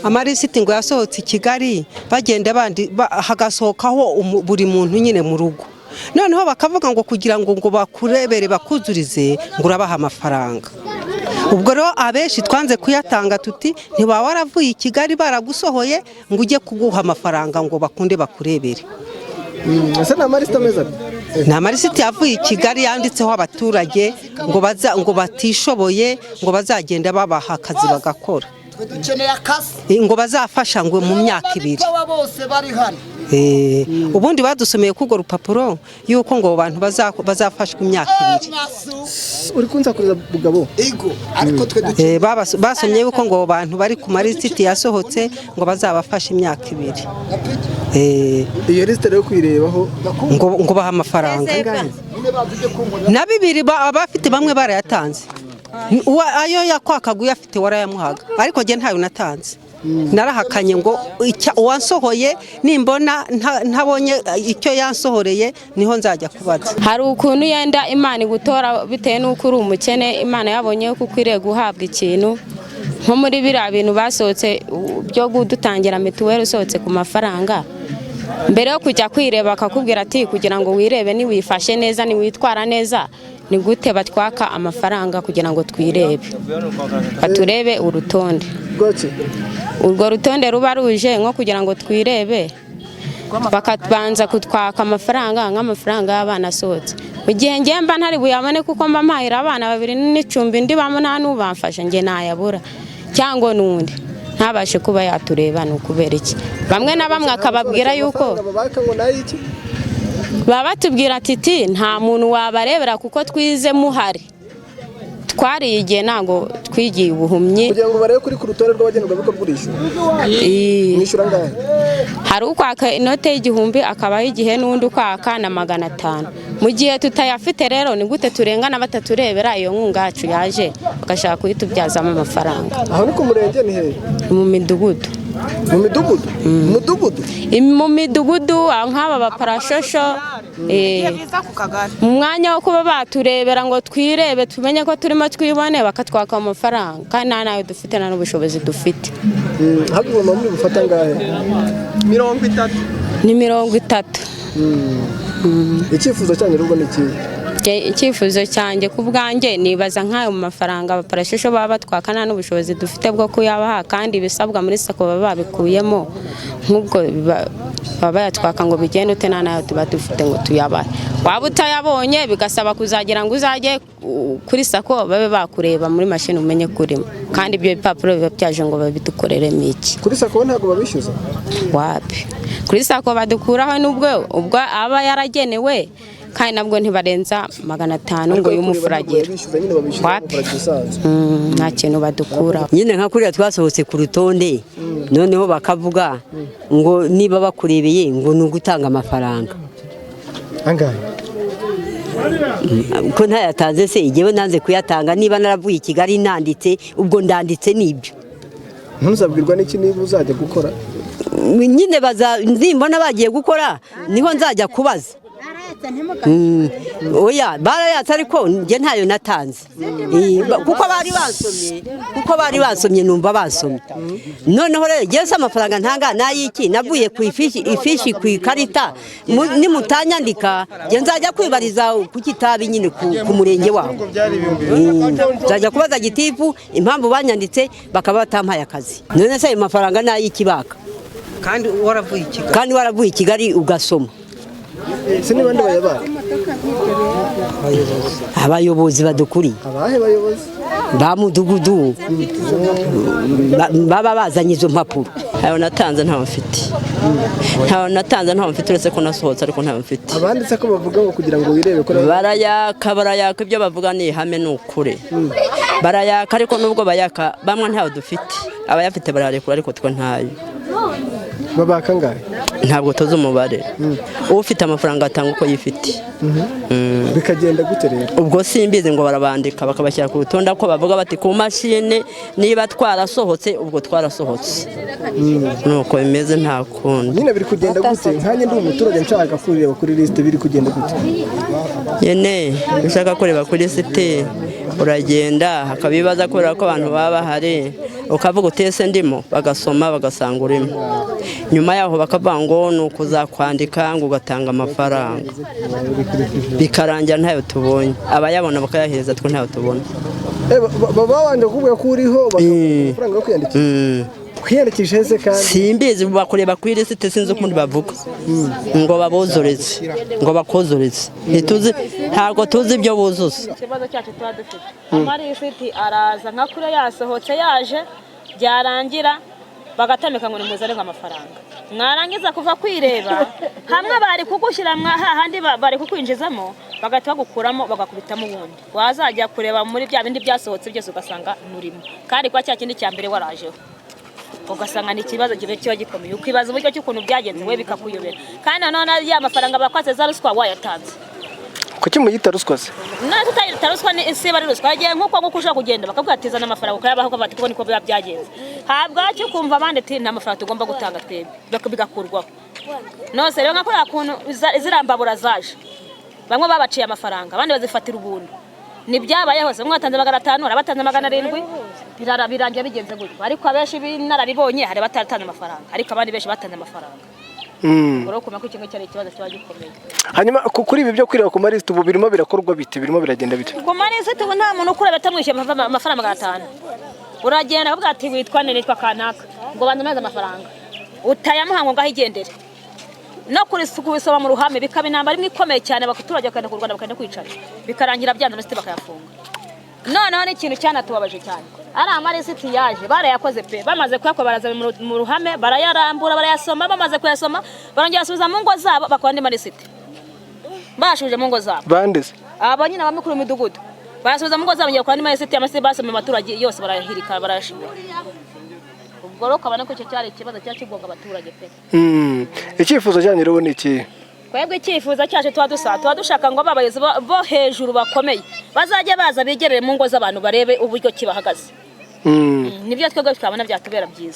Amalisiti ngo yasohotse i Kigali, bagenda bandi hagasohokaho buri muntu nyine mu rugo. Noneho bakavuga ngo kugira ngo bakurebere, bakuzurize, ngo urabaha amafaranga. Ubwo rero abenshi twanze kuyatanga, tuti ntiwaba waravuye i Kigali baragusohoye ngo ujye kuguha amafaranga ngo bakunde bakurebere. Ese ni amalisiti ameze ate? Ni amalisiti yavuye i Kigali yanditseho abaturage ngo baza, ngo batishoboye, ngo bazagenda babaha akazi bagakora. Dukeneye akazi. Ngo bazafasha ngo mu myaka 2. Bose bari hano. Ubundi badusomeye kuri urwo rupapuro yuko ngo abo bantu bazafashwa imyaka 2. Uri kunsakuriza, bugabo. Ego, ariko twe dukeneye Basomye yuko ngo abo bantu bari ku malisiti yasohotse ngo bazabafasha imyaka 2. Iyo lisite rero kuyirebaho ngo baha amafaranga na bibiri, abafite bamwe barayatanze. Ayo yakwakaga uyafite warayamuhaga, ariko njye ntayo natanze, narahakanye ngo uwansohoye nimbona ntabonye icyo yansohoreye niho nzajya kubaza. Hari ukuntu yenda Imana igutora bitewe n'uko uri umukene, Imana yabonye ko ukwiriye guhabwa ikintu. Nko muri biriya bintu basohotse byo kudutangira mituweli, usohotse ku mafaranga, mbere yo kujya kwireba bakakubwira ati kugira ngo wirebe niwifashe neza, niwitwara neza. Ni gute batwaka amafaranga kugira ngo twirebe, baturebe urutonde? Bwaki? Urwo rutonde ruba ruje nko kugira ngo twirebe, bakabanza kutwaka amafaranga, nk'amafaranga y'abana asohotse, mu gihe ngiye mba ntari buyabone kuko mba mpahira abana babiri n'icumbi ndibamo, nta n'ubamfasha, njye nayabura cyangwa n'undi ntabashe kuba yatureba. Ni ukubera iki? Bamwe na bamwe akababwira yuko Amafaranga babaka ngo nayo iki? Baba batubwira ati ti nta muntu wabarebera kuko twize muhari, twariye igihe, ntabwo twigiye ubuhumyi. Kugira ngo barebe kuri ku rutonde rw'abagenerwabikorwa, urishyura? Mwishyura angahe? Hari ukwaka inote y'1000 akabaho igihe, n'undi ukwaka na 500. Mu gihe tutayafite rero, ni gute turengana bataturebera? Iyo nkunga yacu yaje bagashaka kuyitubyazamo amafaranga. Aho ni ku murenge, ni hehe? Mu midugudu. Mu midugudu, mu mudugudu? Mu midugudu, aho nk'aba baparashosho, mu mwanya wo kuba baturebera ngo twirebe, tumenye ko turimo, twibone, bakatwaka amafaranga kandi nta nayo dufite, nta n'ubushobozi dufite. Hafi mama muri bufata angahe? 30. Ni 30. Icyifuzo cyanyu rero ni ikihe? Icyifuzo cyanjye ku bwanjye, nibaza nk'ayo mafaranga abaparashosho baba batwaka, nta n'ubushobozi dufite bwo kuyabaha, kandi ibisabwa muri SACCO baba babikuyemo. Nk'ubwo baba bayatwaka ngo bigende ute? Nta nayo tuba dufite ngo tuyabahe. Waba utayabonye, bigasaba kuzagira ngo uzajye kuri SACCO babe bakureba muri mashini umenye kurimo, kandi ibyo bipapuro biba byaje ngo babidukoreremo iki? Kuri SACCO ntabwo babishyuza? Wapi, kuri SACCO badukuraho nubwo ubwo aba yaragenewe, kandi nabwo ntibarenza 500 ngo y'umufuragiro. Babishyuza nyine, babishyuza Wapi. nk'umufuragiro usanzwe. Nta kintu badukuraho. Nyine nka kuriya twasohotse ku rutonde, noneho bakavuga ngo niba bakurebeye ngo ni ugutanga amafaranga. Angahe? Ko ntayatanze se? Igihe nanze kuyatanga, niba naravuye i Kigali nanditse, ubwo ndanditse nibyo. Ntuzabwirwa n'iki niba uzajya gukora? Nyine baza, nimbona bagiye gukora niho nzajya kubaza. Oya, barayatse ariko njye ntayo natanze. Kuko bari bansomye, numva bansomye. Noneho rero njye se amafaranga ntanga n'ayiki? Navuye ku ifishi, ku ikarita. Nimutanyandika njye nzajya kwibariza ku kitabi nyine ku murenge waho. Nzajya kubaza gitifu impamvu banyanditse bakaba batampaye akazi. None se ayo mafaranga n'ayiki baka? Kandi waravuye i Kigali. Kandi waravuye i Kigali ugasoma. Se niba ndi bayabaka? Abayobozi badukuriye. Abahe bayobozi? Ba mudugudu baba bazanye izo mpapuro. Ntayo natanze, ntayo mfite, ntayo natanze, ntayo mfite, uretse ko nasohotse ariko ntayo mfite. Abanditse ko bavuga ngo kugira ngo wirebe ko Barayaka, barayaka, ibyo bavuga ni ihame, ni ukuri, barayaka. Ariko nubwo bayaka, bamwe ntayo dufite, abayafite bararekura, ariko twe ntayo. Babaka angahe? Ntabwo tuzi umubare. Ufite amafaranga atanga uko yifite. Bikagenda gute rero? Ubwo simbizi, ngo barabandika bakabashyira ku rutonde, ko bavuga bati ku mashini niba twarasohotse, ubwo twarasohotse, nuko bimeze, nta kundi. Nyine biri kugenda gute? Nkanjye ndi umuturage nshaka kureba kuri lisite, biri kugenda gute? Nyine iyo ushaka kureba kuri lisite uragenda hakabibaza, kubera ko abantu baba bahari. Ukavuga uti ese ndimo, bagasoma bagasanga urimo. Nyuma yaho bakavuga ngo ni ukuzakwandika, ngo ugatanga amafaranga, bikarangira ntayo tubonye. Abayabona bakayahereza, twe ntayo tubona. Babanje kukubwira ko uriho, bakaguha amafaranga yo kwiyandikisha? Kwiyandikisha ese kandi? Simbizi, bakureba ku ilisite, sinzi ukundi bavuga ngo babuzurize, ngo bakuzurize. Ntituzi, ntabwo tuzi ibyo buzuza. Ikibazo cyacu tuba dufite, amalisiti araza nka kure yasohotse yaje, byarangira bagatamika ngo nimuzane ngo amafaranga. Mwarangiza kuva kwireba hamwe bari kugushyira hahandi bari kukwinjizamo, bagahita bagukuramo bagakubitamo ubundi. Wazajya kureba muri bya bindi byasohotse byose ugasanga nturimo, kandi kwa cya kindi cya mbere warajeho, ugasanga ni ikibazo kiba gikomeye. Ukibaza uburyo cy'ukuntu byagenze we bikakuyobera. Kandi nanone ya mafaranga bakwatse za ruswa wayatanze. Kuki muyita ruswa se? None tutayita ruswa ni isi bari ruswa yagiye nk'uko nguko ushobora kugenda bakakubwira ati zana amafaranga, ukayabaha, ukavuga ati kuko niko biba byagenze. Habwacyo ukumva abandi ati nta mafaranga tugomba gutanga twebwe, bigakurwaho. Nose rero nka kuriya kuntu ziriya mbabura zaje, bamwe babaciye amafaranga, abandi bazifatira ubuntu. Ntibyabaye hose, bamwe batanze 500, abatanze 700, birangira bigenze gutyo. Ariko abenshi b'inararibonye hari abatatanze amafaranga, ariko abandi benshi batanze amafaranga. Urabona ko icyo ngicyo ari ikibazo kiba gikomeye. Hanyuma kuri ibi byo kwireba ku malisiti, ubu birimo birakorwa bite? Birimo biragenda bite? Ku malisiti ubu nta muntu ukureba atamwishyuye amafaranga 500. Uragenda akavuga ati witwa nde? Nitwa kanaka, ngo banze amezi amafaranga, utayamuha ngo ngaho igendere. No kubisoma mu ruhame bikaba intambara imwe ikomeye cyane, abaturage bakajya ku Rwanda bakajya kwicara, bikarangira byanze amalisiti bakayafunga. Noneho n'ikintu cyanatubabaje cyane, ari amalisiti yaje barayakoze pe, bamaze kuyakora baraza mu ruhame barayarambura barayasoma, bamaze kuyasoma barongera basubiza mu ngo zabo, bakora andi malisiti bashubije mu ngo zabo. Bandeze aba nyine abamukuru b'imidugudu barasubiza mu ngo zabo, bakora andi malisiti, amalisiti basomye abaturage yose barayahirika barayashimira. Ubwo rero ukabona ko icyo cyari ikibazo cya kigonga abaturage pe. Icyifuzo cyanyu rero ni iki? Twebwe icyifuzo cyacu tuba dushaka ngo abayobozi bo hejuru bakomeye bazajya baza bigerere mu ngo z'abantu barebe uburyo kibahagaze. Nibyo twebwe twabona byatubera byiza.